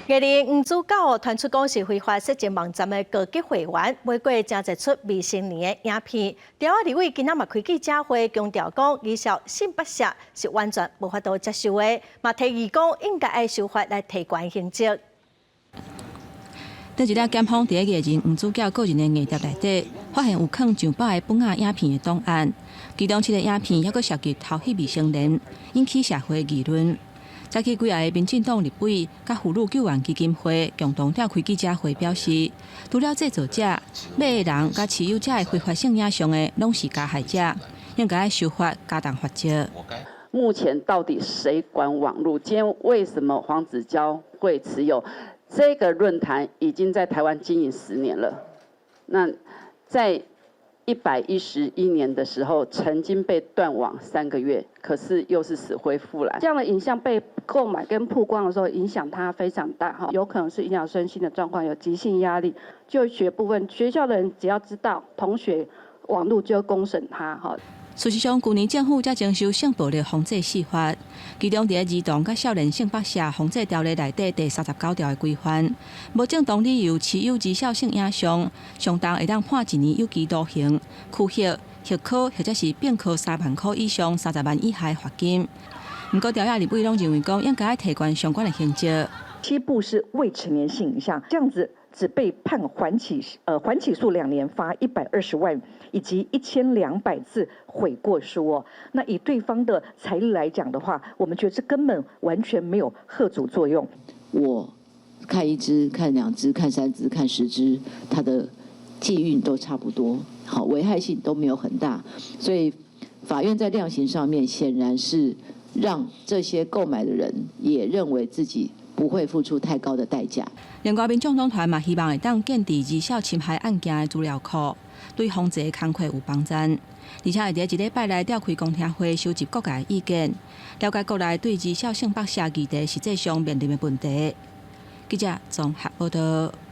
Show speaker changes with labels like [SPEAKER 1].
[SPEAKER 1] 藝人黃子佼傳出講是非法色情網站的高級會員，買過誠濟齣未成年的影片。朝仔立委今仔嘛開記者會，強調講，兒少性剝削是完全無法度接受的，嘛提議講應該愛修法來提懸刑責。
[SPEAKER 2] 頂一禮檢方佇藝人黃子佼個人的硬碟內底，發現有囥上百个本仔影片的檔案，其中七个影片猶閣涉及偷翕未成年，引起社會議論。早起幾个民進黨立委佮婦女救援基金會共同召開記者會，表示，除了製作者、買的人佮持有這个非法性影像的，攏是加害者，應該修法加重罰則。
[SPEAKER 3] 目前到底誰管網路？今天為什麼黃子佼會持有這個論壇？已經在台灣經營10年了。那在111年的時候，曾經被斷網3個月，可是又是死灰復燃。
[SPEAKER 4] 這樣的影像被購買跟曝光的時候，影響他非常大哈，有可能是影響身心的狀況，有急性壓力。就學部分，學校的人只要知道同學網路就公審他哈。
[SPEAKER 2] 事實上，舊年政府才徵修性暴力防制四法，其中佇兒童佮少年性剝削防制條例內底第39條的規範，無正當理由持有兒少性影像，上重會當判一年有期徒刑、拘役、罰科或者是併科3萬箍以上30萬以下罰金。毋過，朝野立委攏認為講應該提懸相關的刑責。
[SPEAKER 5] 七部是未成年性影像，這樣子只被判緩起訴2年，罰120萬以及1200字悔過書哦。那以對方的財力來講的話，我們覺得這根本完全沒有嚇阻作用。
[SPEAKER 6] 我看一支、看兩支、看三支、看10支，它的禁運都差不多，好，危害性都沒有很大，所以法院在量刑上面顯然是讓這些購買的人也認為自己不會付出太高的代價。
[SPEAKER 2] 另外，民眾黨團嘛希望會當建置兒少侵害案件的資料庫，對防治工課有幫助。而且會佇這禮拜內召開公聽會，收集各界意見，了解國內對兒少性剝削議題實際上面臨的問題。記者綜合報道。